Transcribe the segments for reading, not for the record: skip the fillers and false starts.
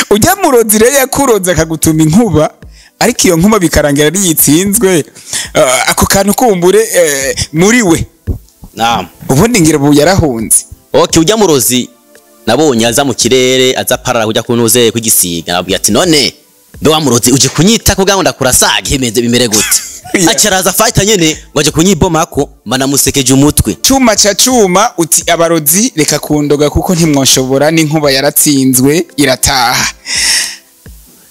Ujya murozi rero yakuroze akagutuma inkuba, ariko iyo nkuba bikarangira ari yitsinzwe. Ako kantu kumbure muri we. Naam. Ubundi ngira ubu yarahunze. Okay, ujya murozi nabonye aza mu kirere, aza parara kujya kunuze kugisiga, nabwiye ati none mbe wa murozi uje kunyita ko gahunda kurasaga imeze bimere gute? Acaraza fighter nyene ngo aje kunyibomako, manamusekeje umutwe. Cuma ca cuma uti abarozi reka kundoga kuko ntimwoshobora, n'inkuba yaratsinzwe irataha.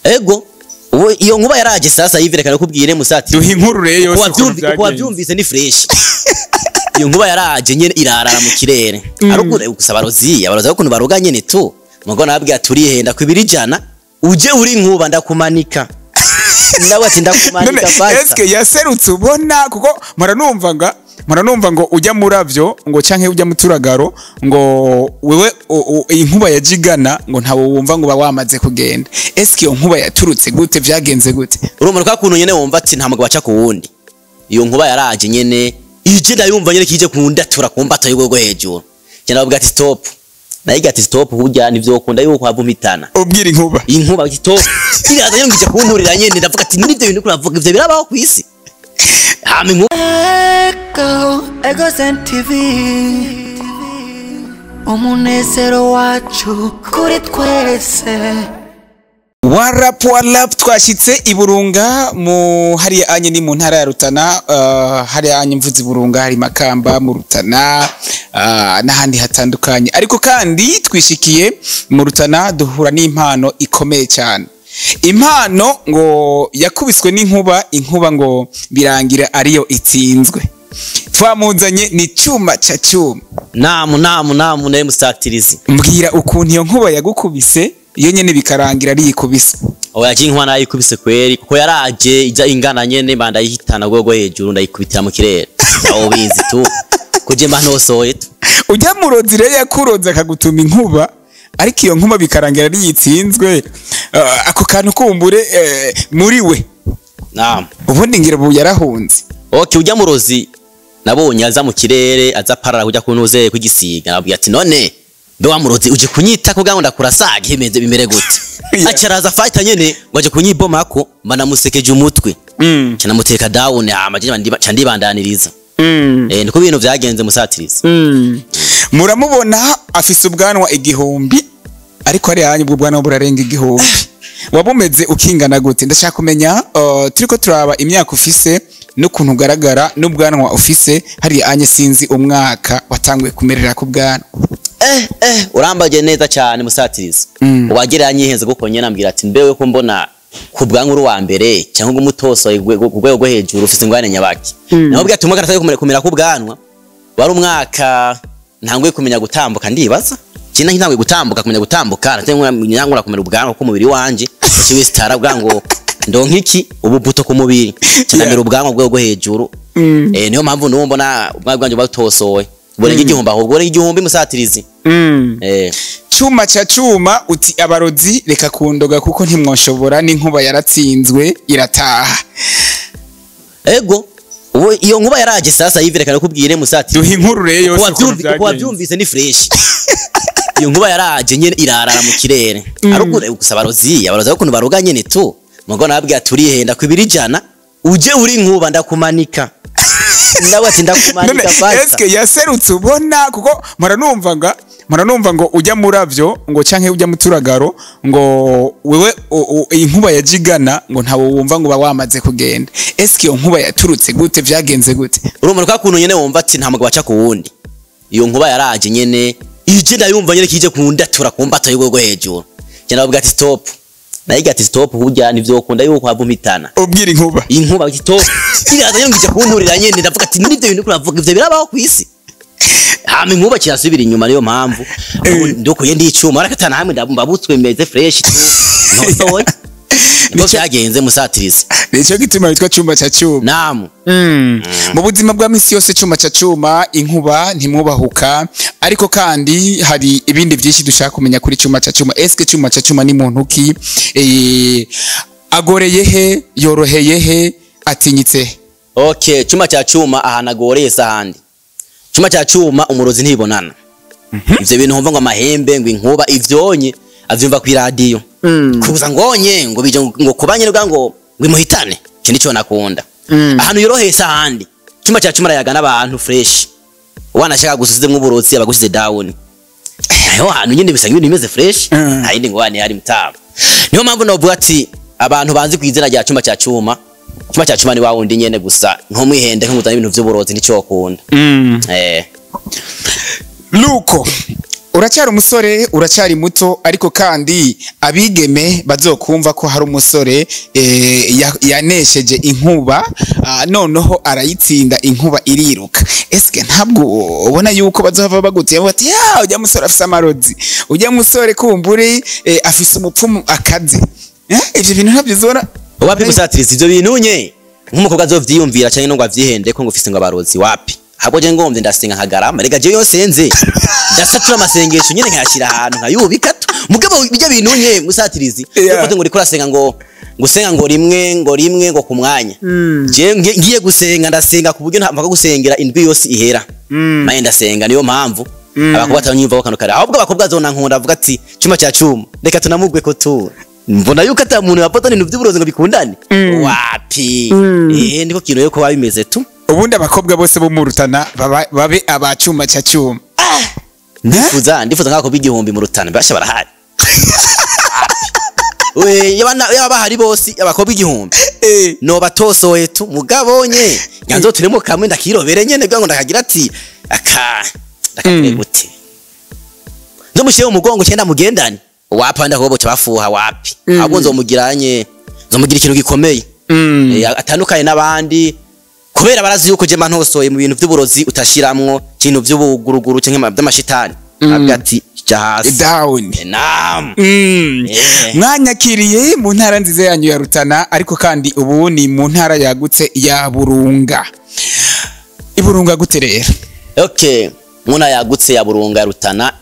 Ego, ubu iyo nkuba yaraje sasa yiverekana kubwire musati. Duha inkuru rero yose ukuntu uko byagenze. Wavyumvise ni fresh. Iyo nkuba yaraje nyene irarara mu kirere. Ariko gusa abarozi ukuntu baroga nyene tu. Mugo nababwiye turihenda ku 200 uje uri nkuba ndakumanika. Nawe ati ndakumanika fasta. Eske yaserutse ubona kuko muranumva ngo ujya muravyo ngo canke ujya muturagaro ngo wewe inkuba yajigana ngo ntawo wumva ngo wamaze kugenda. Eske iyo nkuba yaturutse gute, vyagenze gute? Urumva kwa kuntu nyene wumva ati nta mugabo aca ku wundi. Iyo nkuba yaraje nyene ije ndayumva nyene kije kundatura kumbata y'urwego hejuru. Cyane bavuga ati stop. Nayiga ati stop hujya nivyo ukunda yuko havumitana. Ubwira inkuba. Inkuba ati stop. Iraza nyene ngije kunturira nyene ndavuga ati nivyo bintu kuravuga ivyo birabaho ku isi. Hama inkuba Ego, Ego TV, umunezero wacu kuri twese. Warap warap twashitse iburunga mu hariya anye ni mu ntara ya Rutana, hariya anye mvuze iburunga hari Makamba mu Rutana, n'ahandi hatandukanye, ariko kandi twishikiye mu Rutana duhura n'impano ikomeye cyane. Impano ngo yakubiswe n'inkuba, inkuba ngo birangira ariyo itsinzwe. Twamuzanye ni cuma ca cuma. Namu namu namu naye musatirizi. Mbwira ukuntu iyo nkuba yagukubise iyo nyene bikarangira ari yikubise. Oya inkuba nayikubise kweri kuko yaraje ija ingana nyene banda yihitana rwego hejuru ndayikubitira mu kirere. Aho bizi tu kuje mba ntosoye tu. Ujya murozi rero yakuroze akagutuma inkuba, ariko iyo nkuba bikarangira ari yitsinzwe. Ako kantu kumbure muri we. Naam. Ubundi ngira ubu yarahunze. Okay, ujya murozi nabonye aza mu kirere, aza parara kujya kunuze kugisiga, nabwiye ati none mbe wa murozi uje kunyita ko gahunda kurasaga imeze bimere gute? Acaraza fighter nyene ngo aje kunyibomako, manamusekeje umutwe. Canamuteka down hama candibandaniriza. Niko bintu vyagenze musatirizi. Muramubona afise ubwanwa 1000 ariko ari hanyu ubwo bwanwa burarenga 1000. Wabumeze ukingana gute? Ndashaka kumenya turiko turaba imyaka ufise n'ukuntu ugaragara n'ubwanwa ufise hari anye sinzi umwaka watanguye kumerera ku bwanwa. Urambaje neza cyane musatirizi. Ubagira nyihenze kuko nyene ambwira ati mbewe ko mbona ku bwanwa uri wa mbere cyangwa umutoso ku rwego rwo hejuru ufise ingwane nyabaki. Nabwo ati umwaka nataye kumera ku bwanwa wari umwaka ntanguye kumenya gutambuka ndibaza. Kina ntanguye gutambuka kumenya gutambuka natangura kumera ubwanwa ku mubiri wanje cyo sitara bwango ndonka iki ububuto ku mubiri cyane ubwanwa rwego hejuru. Niyo mpamvu nuwo mbona ubwanwa bwanje batosowe. Burenga 1000 ahubwo burenga 1000 musatirizi. Cuma ca cuma uti abarozi reka kundoga kuko ntimwoshobora, n'inkuba yaratsinzwe irataha. Ego, ubu iyo nkuba yaraje sasa yiverekana kubwire musati. Duha inkuru rero yose ukuntu uko byagenze. Wavyumvise ni fresh. Iyo nkuba yaraje nyene irarara mu kirere. Ariko gusa abarozi ukuntu baroga nyene tu. Mugo nababwiye turihenda ku 200 uje uri nkuba ndakumanika. Nawe ati ndakumanika fasta. Eske yaserutse ubona kuko muranumva ngo ujya muravyo ngo canke ujya muturagaro ngo wewe inkuba yajigana ngo ntawo wumva ngo wamaze kugenda. Eske iyo nkuba yaturutse gute, vyagenze gute? Urumva kwa kuntu nyene wumva ati nta mugabo aca ku wundi. Iyo nkuba yaraje nyene ije ndayumva nyene kije kundatura kumbata y'urwego hejuru. Cyane bavuga ati stop. Nayiga ati stop hujya nivyo ukunda yuko havumitana. Ubwira inkuba. Inkuba ati stop. Iraza nyene ngije kunturira nyene ndavuga ati nivyo bintu kuravuga ivyo birabaho ku isi. Hama inkuba kirasubira inyuma niyo mpamvu ndokuye ndicuma arakatana hamwe ndambabutswe meze fresh tu. Ntosoye. Niko vyagenze musatirizi. Nico gituma witwa cuma ca cuma. Naam. Mu buzima bwa misi yose cuma ca cuma inkuba ntimwubahuka, ariko kandi hari ibindi byinshi dushaka kumenya kuri cuma ca cuma. Eske cuma ca cuma ni muntu ki? Agoreye he, yoroheye he, atinyitse he? Okay, cuma ca cuma ahanagoreye sahandi. Cuma ca cuma umurozi ntibonana. Ivyo bintu humva ngo amahembe ngo inkuba ivyonye Avyumva ku radio. Kuza ngonye ngo bije ngo kubanye ngo ngo imuhitane. Ico nico nakunda. Ahantu yoroheye ahandi. Cuma cya cuma arayaga n'abantu fresh. Wanashaka gusuzemwo uburozi abagusize down. Aho hantu nyine bisa nk'ibintu bimeze fresh. Nta yindi ngwane hari mutama. Niyo mpamvu novuga ati abantu banzi ku izina rya cuma cya cuma. Cuma cya cuma ni wa wundi nyene gusa ntumwihende nk'uzana ibintu vy'uburozi nico wakunda. Luko uracyari umusore, uracyari muto, ariko kandi abigeme bazokumva ko hari umusore yanesheje inkuba, noneho arayitsinda inkuba iriruka. Eske ntabwo ubona yuko bazohava bagutiye bati ya ujya musore afise amarozi, ujya musore kumbure afise umupfumu akaze? Ivyo bintu ntabyo uzora. Wapi gusatiriza ivyo bintu nye nk'umukobwa azovyiyumvira canke ngo avyihende ko ngo ufise ngo abarozi, wapi. Ahubwo je ngomvye ndasenga nkagarama, rega je yose nze ndasatura amasengesho nyene nkayashira ahantu nkayubika tu. Mugabo bijya bintu nye musatirizi ufate ngo uriko urasenga ngo gusenga ngo rimwe ngo ku mwanya. Je ngiye gusenga ndasenga ku buryo ntapfa gusengera indwi yose ihera. Naye ndasenga, niyo mpamvu abakobwa batanyumva ko kano kare. Ahubwo abakobwa zona nkunda avuga ati cuma cya cuma reka tunamugwe ko tu. Mbona yuko ata muntu yapota ibintu by'uburozi ngo bikundane. Wapi. Ndiko kintu yuko babimeze tu. Ubundi abakobwa bose bo mu Rutana babe abacuma cya cuma. Ndifuza nk'abakobwa 1000 mu Rutana basha barahari. We yaba bahari bose abakobwa 1000. No batosoye tu mugabonye. Nyanzo turemo kamwe ndakirobere nyene bwa ngo ndakagira ati aka ndakakure gute. Nzomushiye umugongo cyenda mugendane. Wapa ndakobo cyabafuha wapi. Ahubwo nzomugiranye nzomugira ikintu gikomeye. Atandukanye n'abandi. Kubera barazi yuko je mantosoye mu bintu by'uburozi utashiramwo kintu by'ubuguruguru canke by'amashitani. Avuga ati hasi down. Naam. Mwanyakiriye mu ntara nziza yanyu ya Rutana, ariko kandi ubu ni mu ntara yagutse ya Burunga. Iburunga gute rero? Okay, muna yagutse ya Burunga Rutana,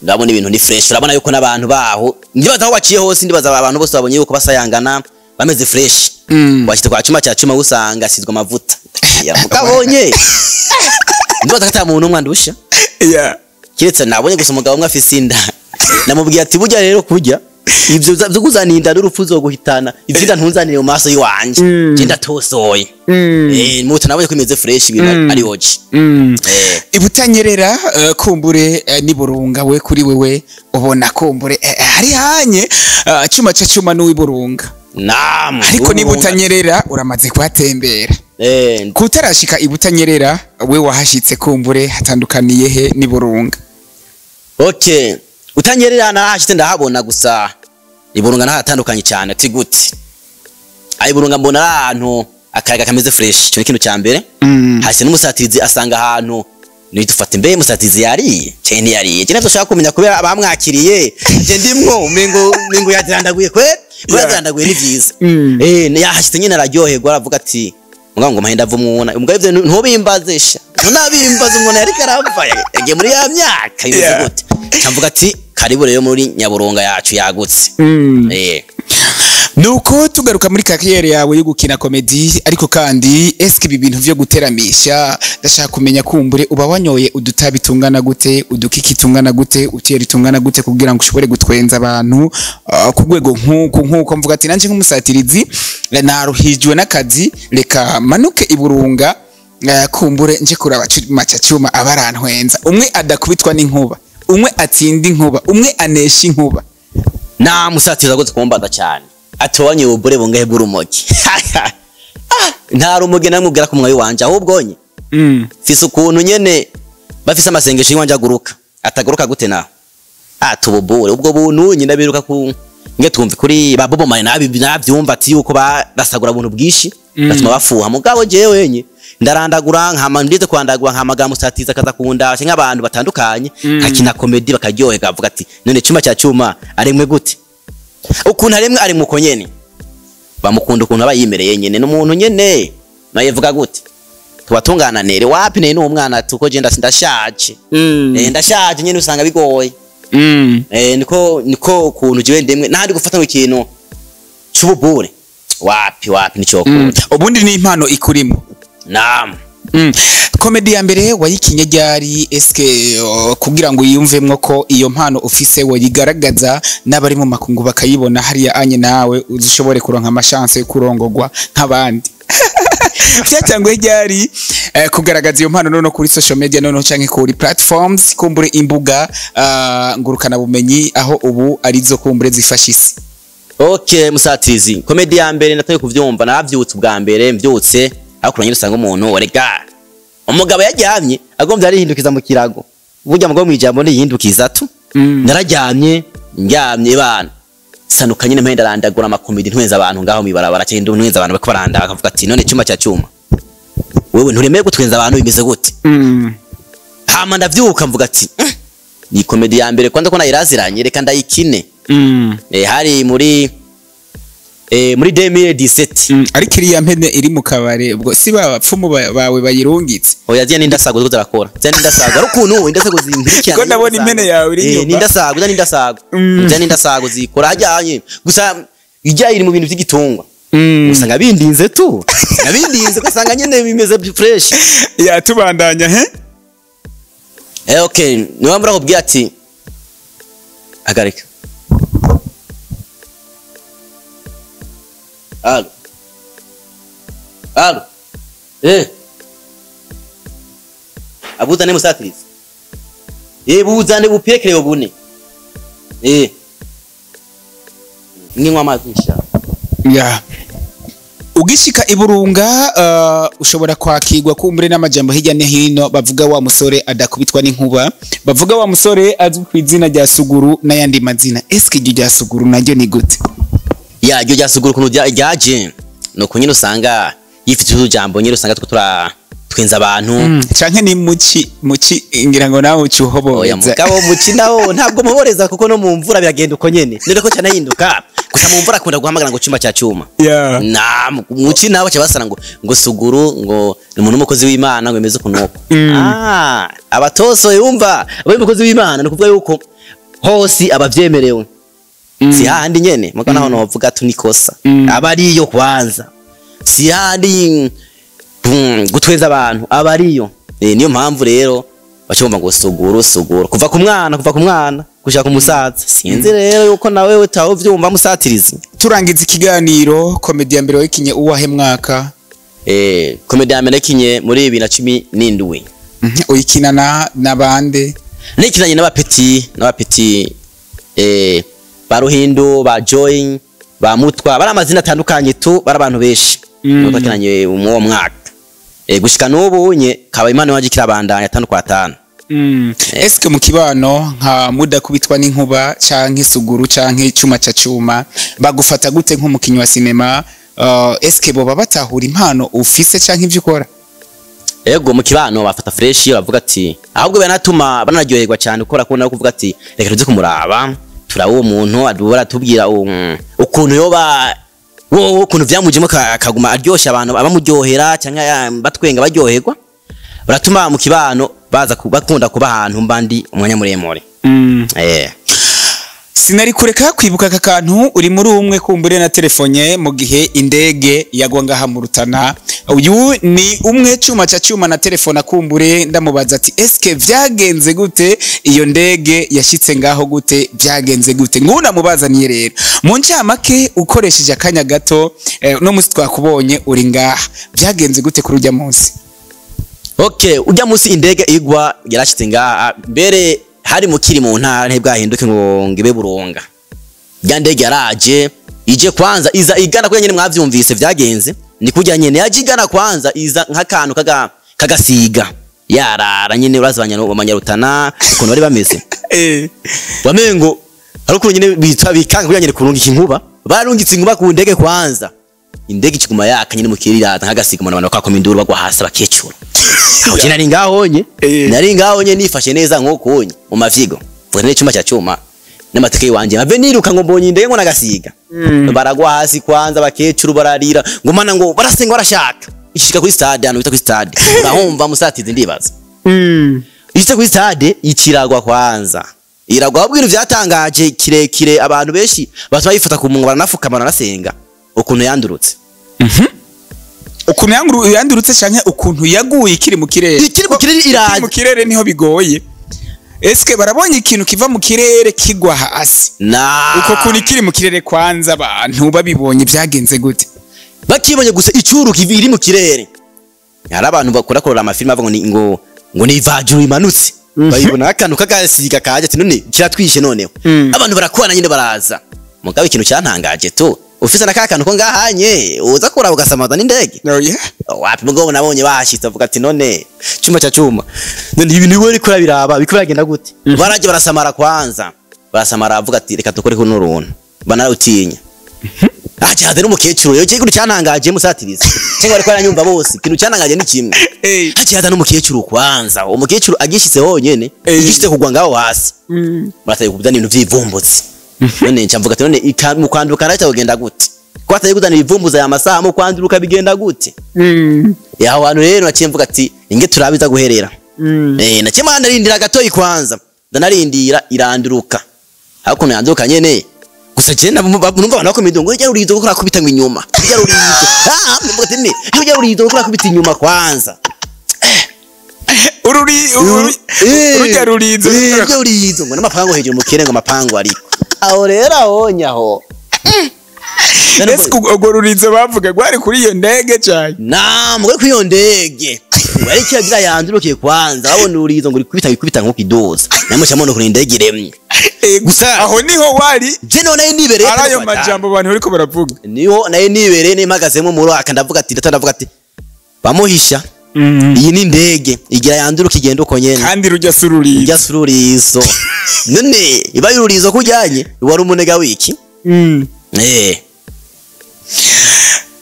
ndabona ibintu ni fresh. Urabona yuko n'abantu baho ndibaza aho baciye hose, ndibaza abantu bose babonye yuko basayangana bameze fresh. Washite kwa cuma cya cuma usanga asizwe amavuta. Mukabonye. Ndibaza kata muntu umwe andusha. Kiretse nabonye gusa umugabo umwe afise inda. Namubwiye ati burya rero kurya ivyo byo kuzana inda n'urupfu zo guhitana, ivyo ntunzanire mu maso yiwanje. Je ndatosoye. Muto nabonye ko imeze fresh ibintu ari oje. Ibutanyerera kumbure ni Burunga we kuri wewe ubona kumbure hari hanye cuma cya cuma n'uwiburunga. Naam. Ariko ni Butanyerera uramaze kuhatembera. Kutarashika Ibutanyerera we wahashitse kumbure hatandukaniye he ni Burunga? Okay. Utanyerera nahashitse ndahabona gusa Iburunga nahatandukanye cyane ati gute. Ayi Burunga mbona ahantu akayaga kameze fresh, cyo kintu cya mbere. Hasi n'umusatirizi asanga ahantu nidufata imbe musatirizi yariye cyane ntiyariye. Je navyo shaka kumenya kubera abamwakiriye. Je ndimwo umengo yazirandaguye kwe. Yazirandaguye ni vyiza. Yahashitse nyine araryoherwa aravuga ati mugabo ngo mahenda avumwona. Umugabo ivyo ntubimbaze sha. Ntunabimbaze umuntu yariko arapfa yagiye muri ya myaka yuze gute. Camvuga ati karibu rero muri Nyaburunga yacu yagutse. Nuko tugaruka muri carrière yawe yo gukina comedy, ariko kandi eske ibi bintu vyo guteramisha ndashaka kumenya kumbure uba wanyoye udutabi tungana gute, udukiki tungana gute, utiyeri tungana gute kugira ngo ushobore gutwenza abantu ku rwego nkuko mvuga ati nanje nk'umusatirizi naruhijwe n'akazi reka manuke Iburunga kumbure nje kuraba maca cyuma abarantwenza. Umwe adakubitwa n'inkuba, umwe atsinda inkuba, umwe anesha inkuba. Na musatirizi agoze kumbaza cyane atowanye ubure bungahe bw'urumogi. Nta rumogi namubwira ko mwayi wanje ahubwo nye fise ukuntu nyene bafise amasengesho yiwanje aguruka ataguruka gute naho atububure ubwo buntu nyine biruka ku nge twumve kuri ba Bobo Mane nabi nabyumva ati yuko barasagura buntu bwishi batuma bafuha mugabo jewe nye ndarandagura nkama ndize kwandagura nkamaga musatiza kaza kunda nk'abantu batandukanye nkakina comedy bakaryohega bavuga ati none cuma cya cuma aremwe gute ukuntu aremwe ari muko nyene bamukunda ukuntu abayimereye nyene n'umuntu nyene nayevuga gute tubatungana nere wapi ne n'umwana tuko je ndashaje ndashaje nyene usanga bigoye niko ukuntu jewe ndemwe nandi gufata ikintu cy'ububure wapi wapi nico kunda ubundi ni impano ikurimo. Naam. Comedy ya mbere wayikinye ryari? Eske kugira ngo yiyumvemwo ko iyo mpano ufise woyigaragaza n'abari mu makungu bakayibona hariya anye, nawe uzishobore kuronka amashance yo kurongogwa nk'abandi, byatanguye ryari kugaragaza iyo mpano noneho kuri social media, noneho canke kuri platforms, kumbure imbuga ngurukana bumenyi, aho ubu arizo kumbure zifasha isi? Okay, musatizi, comedy ya mbere natoye kuvyumva naravyutse ubwa mbere, mvyutse aho kuranye usanga umuntu rega umugabo yaryamye agombye arihindukiza mu kirago. Burya mugabo mwijambo niyihindukiza tu. Nararyamye, ndyamye bana sanuka nyine mpenda randagura amakomedi, ntwenza abantu ngaho mwibarabara cyangwa ntwenza abantu bako baranda, bakavuga ati: "None cyuma cya cyuma, wewe nturemeye gutwenza abantu, bimeze gute?" Hama ndavyuka mvuga ati: "Ni comedy ya mbere kwanza ko nayiraziranye, reka ndayikine." Hari muri 2017. Ariko iriya mpene iri mu kabare ubwo si ba bapfumu bawe bayirungitse? Oya, ziya n'indasago ziko zirakora, ziya n'indasago, ari ukuntu indasago zinkurikirana. Ko ndabona impene yawe iri inyuma. N'indasago, ziya n'indasago. Ziya n'indasago zikora hajyanye, gusa ijya iri mu bintu by'igitungwa. Usanga bindinze tu, usanga bindinze, ugasanga nyene bimeze fresh. Yatubandanya he? Okay, niyo mpamvu nakubwiye ati hagarika. Allo, allo, abuzane musatirizi, buzane bupekerewe bune, ninywa amazi nsha. Ya, ugishika iburunga ushobora kwakirwa kumbure n'amajambo hirya no hino, bavuga wa musore adakubitwa n'inkuba, bavuga wa musore azwi ku izina rya Suguru n'ayandi mazina. Eske iryo rya Suguru naryo ni gute? Ya, iryo rya Suguru ukuntu ryaje nuko nyine usanga yifite utujambo nyine usanga two tura twenza abantu. Canke ni muci muci, ngira ngo nawe Oya. ucuhoboreza. Mugabo muci nawo ntabwo muhoreza, kuko no mu mvura biragenda uko nyene, none ko cyane hinduka gusa mu mvura akunda guhamagara ngo cyuma cya cyuma. Na muci nawe baca basana ngo Suguru ngo ni umuntu w'umukozi w'Imana, ngo bimeze ukuntu uko. Abatoso yumva abaye umukozi w'Imana ni ukuvuga yuko hose abavyemerewe, si hahandi nyene muga naho novuga tu nikosa. Aba ariyo kwanza, si hahandi gutwenza abantu aba ariyo. Niyo mpamvu rero bacumva ngo Suguru, Suguru kuva ku mwana, kuva ku mwana gushaka umusaza. Sinzi rero yuko nawe utawe uvyumva musatirizi. Turangiza ikiganiro, comedy ya mbere wayikinye uwahe mwaka? Comedy ya mbere nakinye muri 2017. Uyikinana n'abande? Nikinanye n'abapeti, n'abapeti ba Ruhindo, ba Joy, ba Mutwa, bari amazina atandukanye tu, bari abantu benshi. Twakinanye mu uwo mwaka, gushika n'ubu nye kaba Imana waje kirabandanya 5 kwa 5. Eske mu kibano nka mudakubitwa n'inkuba canke Suguru canke cyuma ca cyuma bagufata gute nk'umukinyi wa sinema? Eske boba batahura impano ufise canke ivyo ukora? Ego, mu kibano bafata fresh, bavuga ati ahubwo banatuma banaryoherwa cyane ukora kubona kuvuga ati reka tuze kumuraba, turaba uwo muntu adubora tubwira ukuntu yoba wowe, ukuntu vyamujemo akaguma aryosha abantu, abamuryohera cyangwa batwenga baryoherwa, baratuma mu kibano baza bakunda kuba ahantu mba ndi umwanya muremure. Sinari kureka kwibuka aka kantu. Uri muri umwe kumbure na telefone mu gihe indege yagwa ngaha mu Rutana. Uyu ni umwe cyuma ca cyuma na telefone akumbure, ndamubaza ati: "Eske vyagenze gute? Iyo ndege yashitse ngaho gute? Vyagenze gute?" Nguna mubazaniye rero mu ncamake, ukoresheje akanya gato, no musi twakubonye uri ngaha, vyagenze gute kuri ujya munsi? Okay, ujya munsi indege igwa yarashitse ngaha mbere hari mukiri mu ntara, ntibwahinduke ngo ngibe Burunga. Ya ndege yaraje ije kwanza iza igana kuya nyene, mwavyumvise vyagenze ni kujya nyene yaje igana kwanza iza nk'akantu kaga kagasiga yarara nyene, urazi abanyarutana ukuntu bari bameze. Wamengo hari ukuntu nyene bitwa bikanga kuya nyene kurungika inkuba, barungitse inkuba ku ndege kwanza, indege ikiguma yaka nyene mu kirere nk'agasiga, umuntu abantu bakakoma induru bagwa hasi bakecura. Aho je nari ngaho nye, nari ngaho nye nifashe neza nk'uko nye mu mavyigo vuga n'icuma cya cyuma n'amateke yiwanje mave niruka ngo mbonye indege ngo nagasiga. Baragwa hasi kwanza, bakecuru bararira ngo mana, ngo barasenga barashaka ishika kuri stade, hano bita kuri stade, urahumva musatizi ndibaza. Ishitse kuri stade ikiragwa kwanza iragwa, ahubwo ibintu vyatangaje kirekire abantu benshi batuma bifata ku munwa baranafukama baranasenga ukuntu yandurutse. Ukuntu yandurutse canke ukuntu yaguye ikiri mu kirere? Ikiri mu kirere iraza. Ikiri mu kirere niho bigoye. Eske barabonye ikintu kiva mu kirere kigwa hasi? Na Uko kuntu ikiri mu kirere kwanza abantu babibonye byagenze gute? Bakibonye gusa icuru iri mu kirere, hari abantu bakora korora amafilime bavuga ngo ni ngo ni ivajuru imanutse, bayibona akantu kagasiga kaje, ati none kiratwishe. Noneho abantu barakwana nyine, baraza. Mugabo ikintu cyantangaje tu, ufise na ka kantu ko ngahanye uza kuraba ugasamaza n'indege. Oh, yeah. Wapi, mugabo nabonye bahashitse avuga ati none cuma ca cuma, none ibintu biwe ariko biraba biko biragenda gute? Baraje barasamara kwanza, barasamara, avuga ati reka dukore kuno runtu, banarutinya. Aje haze n'umukecuru rero. Ikintu cyantangaje, musatiriza cyangwa ariko aranyumva bose, ikintu cyantangaje ni kimwe. Haciye haza n'umukecuru kwanza. Uwo mukecuru agishitse honyene, igishitse kugwa ngaho hasi, murataye kuzana ibintu vy'ivumbutsi. None nca mvuga ati none mu kwanduka nahita kugenda gute, ko ataye kuzana ibivumbuza aya masaha, mu kwanduka bigenda gute? Aho hantu rero naciye mvuga ati inge turabiza guherera. Naciye narindira gatoyi kwanza, ndanarindira iranduruka. Aho ukuntu yanduruka nyene gusa, je numva abantu bakomeye ngo rujya rurizo kuko rakubita ngo inyuma, rujya rurizo. Mvuga ati ne rujya rurizo kuko rakubita inyuma kwanza. Ururi rujya rurizo. Rujya rurizo ngo n'amapango hejuru mu kirere, ngo amapango ariko aho rero abonye aho. Ese urwo rurizo bavuga rwari kuri iyo ndege cyane? Namwe kuri iyo ndege wari kiragira yandurukiye kwanza, babona ururizo ngo rikubita bikubita nko kidoza, namwe cyamona kuri indege iremye. Gusa aho niho wari? Je none nibereye. Ari ayo majambo abantu bariko baravuga. Niho nayo nibereye, nimagazemo muri aka, ndavuga ati ndavuga ati bamuhisha iyi ni indege igira yanduruka igenda uko nyene. Kandi rujya sururizo. Rujya sururizo. None iba yururizo kujyanye wari umunega wiki.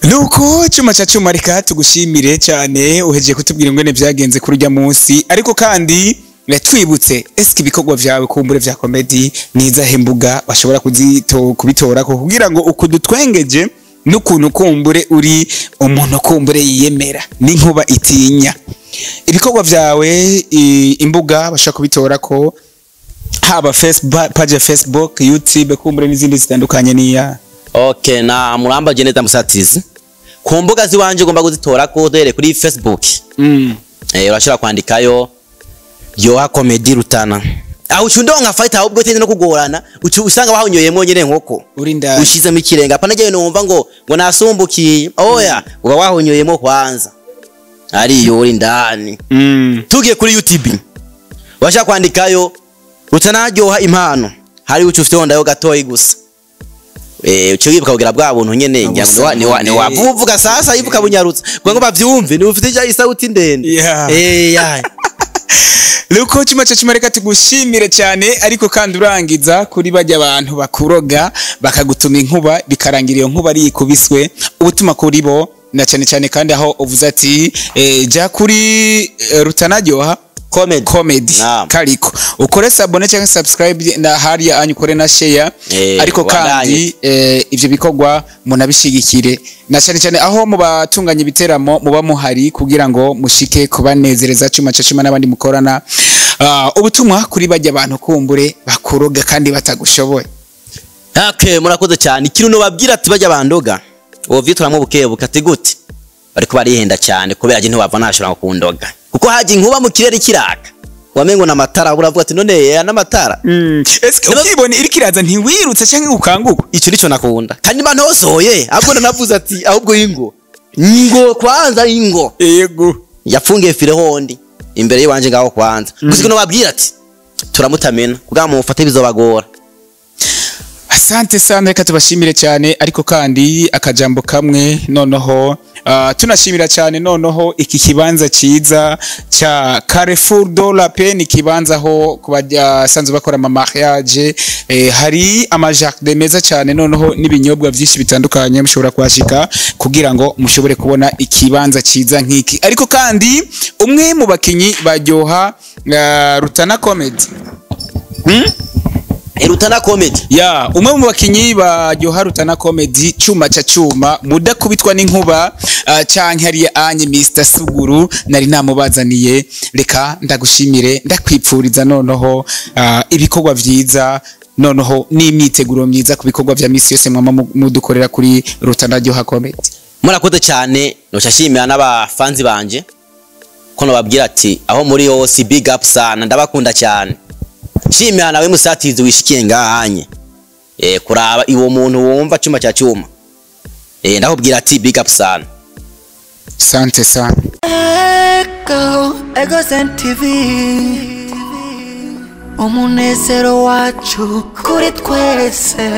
Nuko cuma ca cuma, reka tugushimire cyane, uhejeje kutubwira ingene vyagenze kuri urya munsi, ariko kandi twibutse eske ibikorwa vyawe kumbure vya comedy nizahe mbuga bashobora kubitora ko kugira ngo ukudutwengeje n'ukuntu kumbure uri umuntu kumbure yiyemera n'inkuba itinya ibikorwa vyawe, imbuga bashobora kubitora ko haba Facebook page ya Facebook, YouTube kumbure n'izindi zitandukanye niya? Okay, na murambaje neza musatizi. Ku mbuga ziwanje ugomba kuzitora ko duhere kuri Facebook. Urashobora kwandikayo Yoha Comedy Rutana. Aho ucundonka fight, ahubwo tende no kugorana, ucu usanga wahonyoyemwo nyene nkoko. Uri ndani. Ushizemo ikirenga. Apana jewe numva ngo nasumbukiye. Oya, uba wahonyoyemwo kwanza. Ariyo uri ndani. Tugiye kuri YouTube. Washaka kwandikayo Rutana Ryoha impano. Hari ucu ufite ndayo gatoyi gusa. Uco wibuka kugira bwa buntu nyene ngira ngo ni wa wavuga sasa ivuka bunyarutsa kugira ngo bavyumve, ni ufite ja isauti ndende. Yeah. Luko chuma cha chuma, reka tugushimire cyane, ariko kandi urangiza kuri bajya abantu bakuroga bakagutuma inkuba, bikarangira iyo nkuba ari ikubiswe, ubutuma kuri bo na cyane cyane kandi aho uvuze ati ja kuri Rutana Ryoha Comedy. Comedy. Naam. Kariko ukore s'abonner cyangwa subscribe na hariya anyu, ukore na share, ariko kandi ivyo bikorwa munabishigikire na cyane cyane aho mu batunganya ibiteramo muba muhari kugira ngo mushike kubanezereza cuma ca cuma n'abandi mukorana. Ubutumwa kuri bajya abantu kumbure bakuroga kandi batagushoboye. Okay, murakoze cyane. Ikintu nobabwira ati bajya bandoga, wovitwaramwo bukebuka ati gute bariko barihenda cyane, kubera je ntibava nashobora kundoga, kuko haje inkuba mu kirere kiraka wamengo n'amatara, uravuga ati none ya n'amatara. Eske ukibona iriko iraza ntiwirutse canke ukanguka? Ico nico nakunda, kandi mba ntosoye, ahubwo nanavuze ati ahubwo ingo ingo kwanza ingo. Yafungiye fire hondi imbere yiwanje ngaho kwanza. Gusa ikintu babwira ati turamutamena kugira ngo mufate bizobagora. Asante sana, reka tubashimire cyane, ariko kandi akajambo kamwe noneho, tunashimira cyane noneho iki kibanza cyiza cya Carrefour de la Paix, ni ikibanza aho kubasanzwe bakora ama mariage, hari ama jardin meza cyane, noneho n'ibinyobwa byinshi bitandukanye mushobora kuhashika kugira ngo mushobore kubona ikibanza cyiza nk'iki. Ariko kandi umwe mu bakinyi baryoha Rutana Comedy. Rutana Comedy. Ya, umwe mu bakinyi ba Ryoha Rutana Comedy, cuma ca cuma mudakubitwa n'inkuba, canke hariya anye Mr Suguru nari namubazaniye. Reka ndagushimire, ndakwipfuriza noneho ibikorwa vyiza, noneho n'imyiteguro myiza ku bikorwa vya misi yose mwama mudukorera kuri Rutana Ryoha Comedy. Murakoze cyane. Noca nshimira n'abafanzi banje, ko nobabwira ati aho muri yose, big up sana, ndabakunda cyane. Nshimira nawe musatizi wishikiye ngahanye kuraba iwo muntu wumva cuma cya cyuma, ndakubwira ati big up sana. Sante sana. Ego, Ego TV, umunezero wacu kuri twese.